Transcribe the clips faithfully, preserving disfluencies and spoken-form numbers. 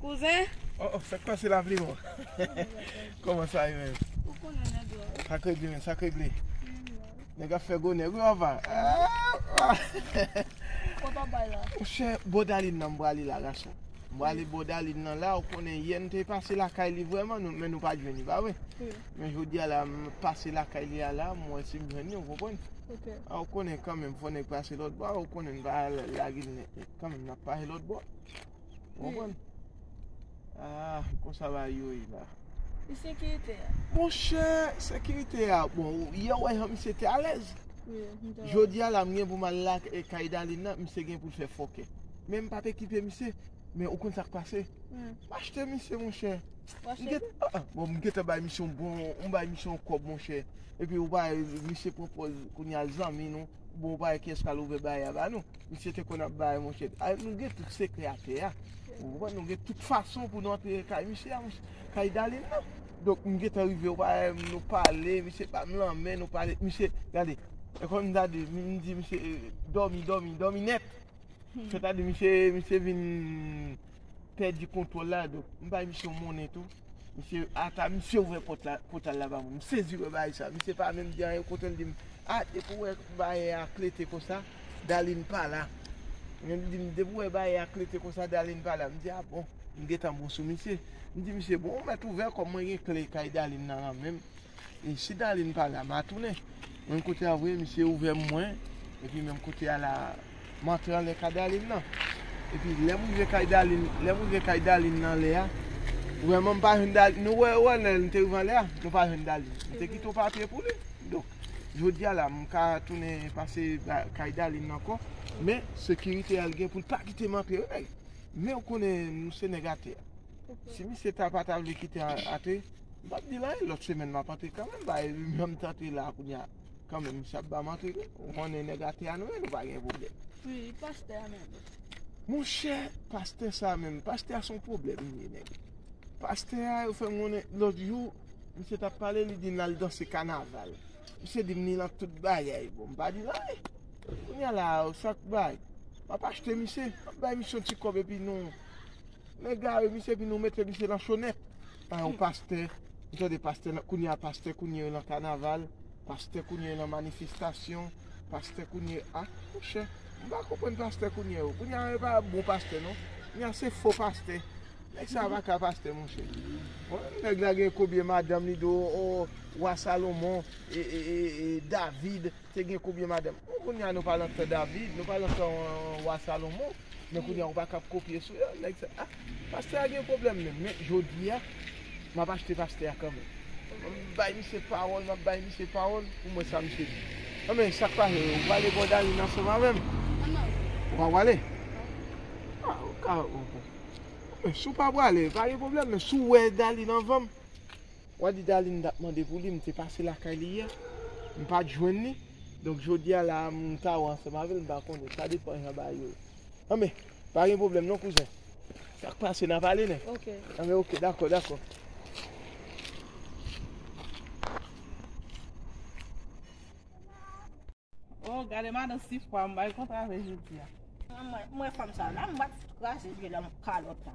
Kouzen? Oh, oh, sa k pase la, Plimon? Kòman sa ye menm? Ou konnen nèg la. Sa k regle, men, sa k regle. Nèg ap fè gwo nèg, wi, papa. Kote w bay la? Monchè, bò Dalin nan m prale la, gason. M prale bò Dalin nan la, ou konnen yè n te pase lakay li vrèman, nou, men nou pa t jwenn li, pa vre? Wi. Men jodi a la, m pase lakay li a la, m wè si m jwenn li, ou konprann? Ok. A, ou konnen kanmenm, fò nèg pase lòt bò, ou konnen n pa lage l nèt, nèt. Kanmenm, n ap pase lòt bò. Ou konprann? Ah, konsa bagay yo ye la. E sekirite a? Monchè, sekirite a, bon, yè w wè jan misye te alèz. Wi, m te wè. Jodi a la, m gen pou m al la, e, kay Dalin nan, misye gen pou l fè fòkè. Men m pa t ekipe misye, men ou konn sa k pase? M achte misye, monchè. M gen, ah, ah, bon, m gentan bay misye yon bon, m bay misye yon kòb, monchè. Epi ou bay, misye pran pòz, kounye a zanmi nou. Bon, ou pa wè kiyès k al ouvè bagay a ba nou. Misye te konn ap bay, monchè. A, nou gen tout sekrè atè a. Ou konprann? Nou gen tout fason pou nou antre kay misye a, monchè, kay Dalin nan. Donk, m gentan rive, ou pa wè, nou pale, misye ba m lanmen, nou pale. Misye, gade, e kòm m ta di, m di, misye, eh, dòmi, dòmi, dòmi nèt. Sètadi, misye, misye vin pèdi kontwòl la, donk, m bay misye yon monnen tou. Misye, ata misye ouvè pòt la, pòtal la ba mwen. M sezi wè bagay sa. Misye pa menm di anyen, kote l di m, a, depi w wè bagay a klete konsa, Dalin pa la. Men li di m, depi w wè bagay a klete konsa, Dalin pa la. M di, a bon, m gentan bon sou misye. M di misye, bon, ou mèt ouvè kòm mwen gen kle kay Dalin nan nan men m. E si Darline pa la, m a tounen. Menm kote a vre, misye ouvè mwen. Epi menm kote a la, m antre anlè kay Darline nan. Epi lè m rive kay Darline, lè m rive kay Darline nan anlè a, vrèman m pa jwenn Darline. Nou wè, wè lè m te rive anlè a, nou pa jwenn Darline. M te kite yon papye pou li. Donk, jodi a la, m ka tounen pase ba- kay Darline nan ankò. Men, sekirite a l gen pou l pa kite m antre, wi, nèg. Men ou konnen, nou se nèg atè a. Si misye ta pa ta vle kite a- atè, m p ap di l anyen, lòt semèn m ap antre kanmenm, ba, menm m t antre la kounye a, kanmenm misye ap ba m antre wi. Ou konnen nèg atè a nou ye, nou pa gen pwoblèm. Wi, pastè a menm. Monchè, pastè sa menm, pastè a se yon pwoblèm li ye, nèg. Pastè a, yo fè m konnen lòt jou, misye t ap pale, li di n al danse kanaval. Misye di m li nan tout bagay, bon, m pa di l anyen. Kounye a la, sa k bay? M ap achte misye, m ap bay misye yon ti kòb epi nou Men gare misye epi nou mete misye nan chonèt. Pa yon pastè. Ou tande pastè nan, kounye a pastè kounye yo nan kanaval, pastè kounye yo nan manifestasyon, pastè kounye a, monchè, m pa konprann pastè kounye yo. Kounye a yo pa bon pastè non. Kounye a se fo pastè. Nèg sa pa ka pastè monchè. Bon, nèg la gen konbyen madanm li do o wa Salomon e, e, e, e David. Te gen konbyen madanm? Bon, kounye a nou pa nan tan David, nou pa nan tan, euh, wa Salomon, men kounye a ou pa ka ap kopye sou yo, nèg sa, ah, pastè a gen pwoblèm menm, men jodi a, m ap achte pastè a kanmenm. M ap bay misye pawòl, m ap bay misye pawòl, pou m wè sa misye di. Anben, sa k pase, ou prale bò Darline ansanm avè m? Ou pa prale? Ah, ou ka, ou, ou, men si w pa prale, pa gen pwoblèm, men si w wè Darline anvan m, W a di Darline t ap mande pou li, m te pase lakay li yè, m pa t jwenn li. Donk, jodi a la, m ka wè ansanm avè l, m pa konnen. Sa depann jan bagay yo ye. Anben, pa gen pwoblèm non, kouzen. Sa k pase, n a pale, nè? Ok. Anben, ok, dakò, dakò. Oh, gade madan sifwa, m bay kontra avè jodi a. Mwen, mwen fanm sa la, m bat krache je la kalòt la.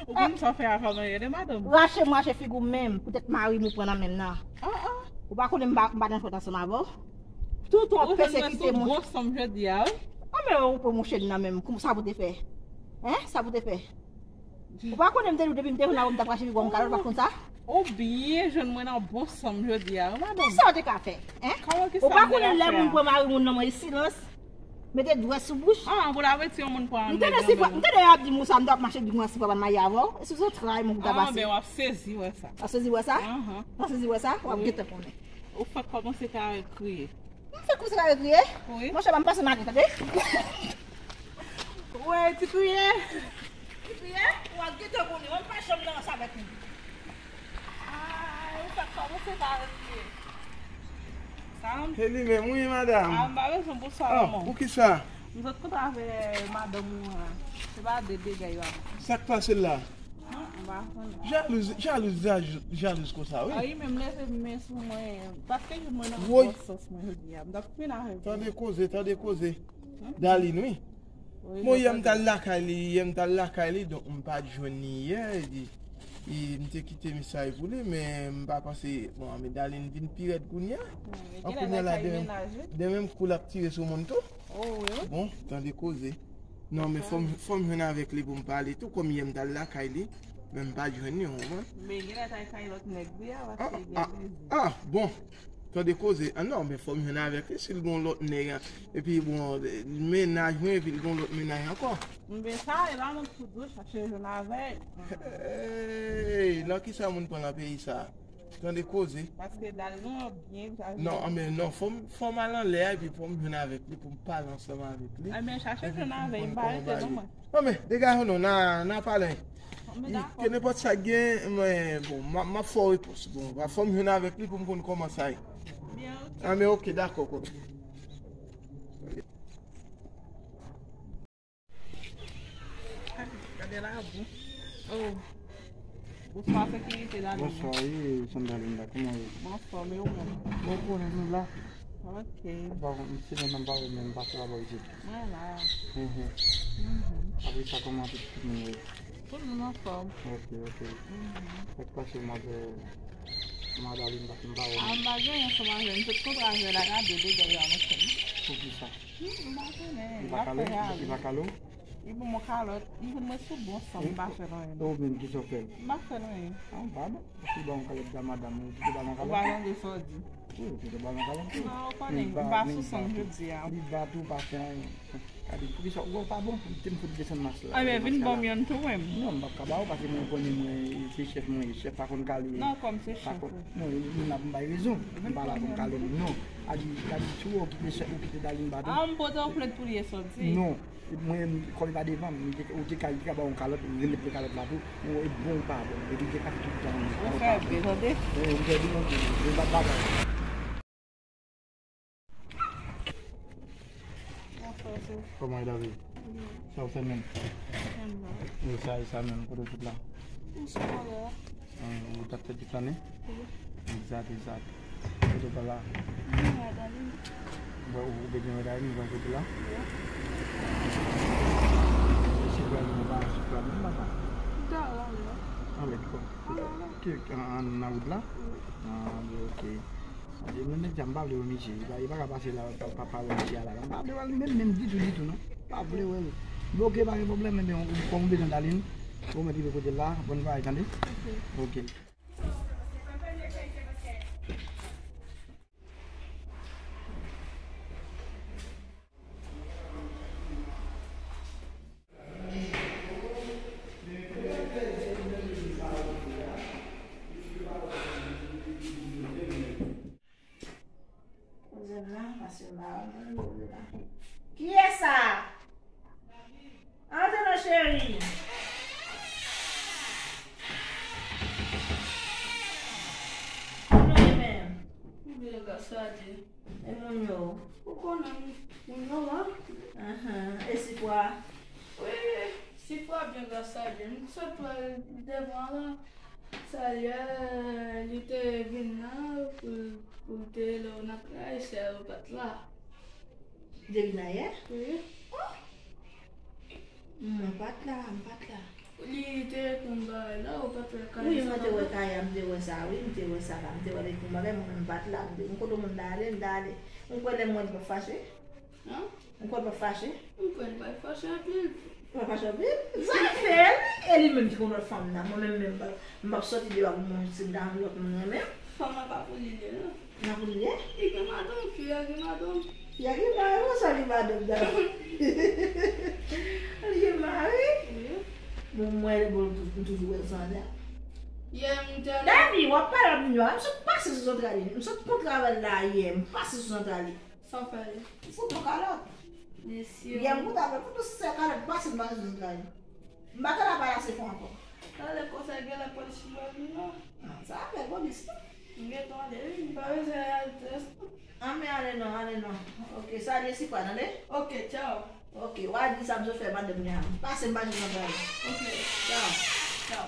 Ou konn sa fè a fanm nan ye de madanm? Rache m rache figi w menm, poutèt mari m ou pran nan men m nan. Ah, ah. Ou pa konnen m pa, m pa nan fòt ansanm avè w? Tout w ap pèsekite mwen. Ou jwenn mwen sou gwo sanm jodi a, wi. Ah, men ou pran mouche nan men m, kòman sa pou te fè? Hein? Sa pou te fè? Ou pa konnen m te di w depi m te jwenn avè w m t ap rache figi w m kalòt, ou pa t konn sa? Ou byen jwenn mwen nan bon sanm jodi a, wi, madanm. Kisa w te ka fè? Hein? Ou pa konnen lè moun pran mari moun nan mwen silans? Mete dwèt sou bouch. Ah, pou la retire yon moun pran nèg nan men. M tande y ap di m ou sa, m t ap mache di m ou a si papa m maye avè w. E sou zantray mwen pou ta pase. Ah, men w ap sezi wè sa. W ap sezi wè sa? Anhan. W ap sezi wè sa? W ap gentan konnen. Ou fèk kòmanse ka kriye. M fèk kòmanse ka kriye? Wi. Monchè, ban m pase maten, tande? Wè, ti kriye. Ti kriye? W ap gentan konnen, w ap pa janm nan ansanm avèk nou. Ay, ou fèk kòmanse ka kriye. Sa m- Se li menm, wi, madanm. Ah, m pa bezwen pou sa, non. Ah, poukisa? M sot kontre avè madanm ou an. Se pa de dega yo ap. Sa k pase la? Jalouz, jalouz, jalouz, jalouz konsa, wi. A, li menm leve men sou mwen, paske jwenn mwen nan bon sans mwen jodi a. M t ap fin avè l. Tande koze, tande koze. Darline, wi. Bon, yè m t al lakay li, yè m t al lakay li, donk m pa t jwenn li yè, epi, e, m te kite mesaj pou li, men m pa panse, bon, men Darline vin pi rèd kounye a. An kounye a la, de menm, de menm kou l ap tire sou moun tou. Bon, tande koze. Non, men fò m, fò m jwenn avèk li pou m pale tou, kòm yè m t al lakay li, men m pa t jwenn li, ou konprann? Men genlè t al kay lòt nèg li a, paske li gen plezi. Ah, bon. Tande koze. Ah non, men fò m jwenn avèk li si l gon lòt nèg. Epi bon, mennaj mwen, epi l gon lòt mennaj ankò. Men sa, e pa moun pou dou chache jwenn avèk. Hey, nan kisa moun pran nan peyi sa? Tande koze. Paske Darline byen chaje. Non, men non, fò m, fò m al anlè a, epi fò m jwenn avèk li, pou m pale ansanm avèk li. Ebyen, chache jwenn avèk li, m pa rete non, mwen. Non, men, degaje w non, n a, n a pale. Ke nenpòt sa k gen, mwen, bon, m a, m ap fè w repons. Bon, fò m jwenn avèk li pou m konn kòman sa ye. Byen, ok. Ah, men ok, dakò, kòm. Gade la, bon. Oh. Bonswa, sekirite, Darline. Bonswa, wi, Sandra Linda, kòman w ye? M anfòm, e ou menm? Bon, konnen nou la. Ok. Ou pa konn, si nou menm pa wè, men m pase la bò isit. Mwen la. Mhm. Mhm. Apre sa, kòman tout, tout moun ye? Tout moun anfòm. Ok, ok. Mhm. Sa k pase, madè, madè Linda, m pa wè. Ah, m pa gen anyen ansanm avè l. M sot kontre avè l a gade de dèyè a, monchè. Poukisa? Hmm, m pa konnen. Li pa kale? Li pa kale w? Li ban mwen kalòt. Li konn mwen sou bon san, m pa fè l anyen. E ou menm, kisa w fè l? M pa fè l anyen. Ah, m pa bon. Ou ba yon kalòt a madanm ou, ou kite ba l yon kalòt? Ou pa tande sa w di. Wi, ou kite ba l yon kalòt tou. Non, ou konnen, m pa sou san jodi a. Li bat ou, pa fè anyen. Gade, poukisa ou pa bon? Kite m fout desann mas la. Ebyen, vin ban m yonn tou, menm. Non, m p ap ka ba ou, paske mwen konnen mwen, se chèf mwen ye. Chèf pa konn kale. Non, kòm se chèf ou. Non, m ap bay rezon. M pa la pou m kale moun, non. A di, a di, si ou wè ou kite chèf, ou kite Darline bat ou. Ah, m pote w plent pou li, e sa w di? Non. Mwen, kòm li pa devan m, li te, ou te ka, li te ka ba w yon kalòt, ou remet li kalòt la tou. Ou e bon ou pa bon. Epi li te ka fè tout tan. Ou fè byen, tande? Ou fè byen, ou fè byen, ou bat bagay. Bonswa, sè. Kòman e lavi? Byen. Sa w fè menm? Ann la. E sa, e sa menm, kote w sot la? M sot la. Ou t ap fè ti flannen? Wi. Egzak, egzak. Kote w pral la? Mwen la, Darline. Bon, ou bezwen wè Darline, ou pral kote la? Wi. Si pral, nou pa sou pral menm, papa. M ta la, la. Anlè, kò. Anlè, anlè. Ki, an, an, nan wout la? Wi. Ah, bon, ok. Mwen menm, m pa vle wè misye. Li pa, li pa ka pase la, pa, pa, pa wè misye a la. M pa vle wè l menm, menm ditou, ditou, non. Pa vle wè l. Bloke, pa gen pwoblèm, men bon, kòm ou bezwen Darline, ou mèt rive kote l la, bon travay, tande? Ok. Ok. Kiyès sa? Antre non, cheri. Kòman w ye menm? Byen, gras a Dye. E moun yo? Ou konnen moun yo la. Ahan. E Sifwa? Wi, Sifwa byen, gras a Dye. M sot wè l devan la. Sa yè, li te vin la pou, pou l te rele w nan kay, sè ou pa t la. Li te vin la yè? Wi. Oh! M pa t la, m pa t la. Li te konn bagay la, ou pa t wè kay sa? Wi, mwen te wè kay a, m te wè sa, wi, m te wè sa la, m te wè li konn bagay, mwen menm m pa t la, m te, m kote moun ta ale, m ta ale. M kwè lè m wè l pa fache. An? M kwè l pa fache. M kwè l pa fache anpil. L pa fache anpil? Sa fè l, e li menm ki konn lòt fanm nan, mwen menm, menm, m p ap sòti deyò pou mwen, si m ta yon lòt moun renmen m. Fanm nan pa pou li li ye, non. Nan pou li ye? Li gen madanm, fi a gen madanm. Fi a gen mari, ou sa gen madanm, dan? Li gen mari? Wi. Bon, mwen, bon, m toujou wè l san la. Yè, m te al. Dani, w ap pale ak moun yo a. M sot pase sou Santrali. M sot kontre avè l la yè. M pase sou Santrali. Sa w fè li? M fout yon kalòt. Mesye. Yè, m kontre avè l. Fout yon sèl kalòt, m pase, m pase sou Santrali. M pa t al ap al ase fò ankò. Talè konsa, genlè polis yo vin non. Ah, sa fè polis non. M gentan ale wi, m pa bezwen al très non. Ah, men ale non, ale non. Ok, salye Sifwa, tande? Ok, tchaw. Ok, w a di sa m sot fè madanm li a. Pase m pase nan travay. Ok. Tchaw. Tchaw.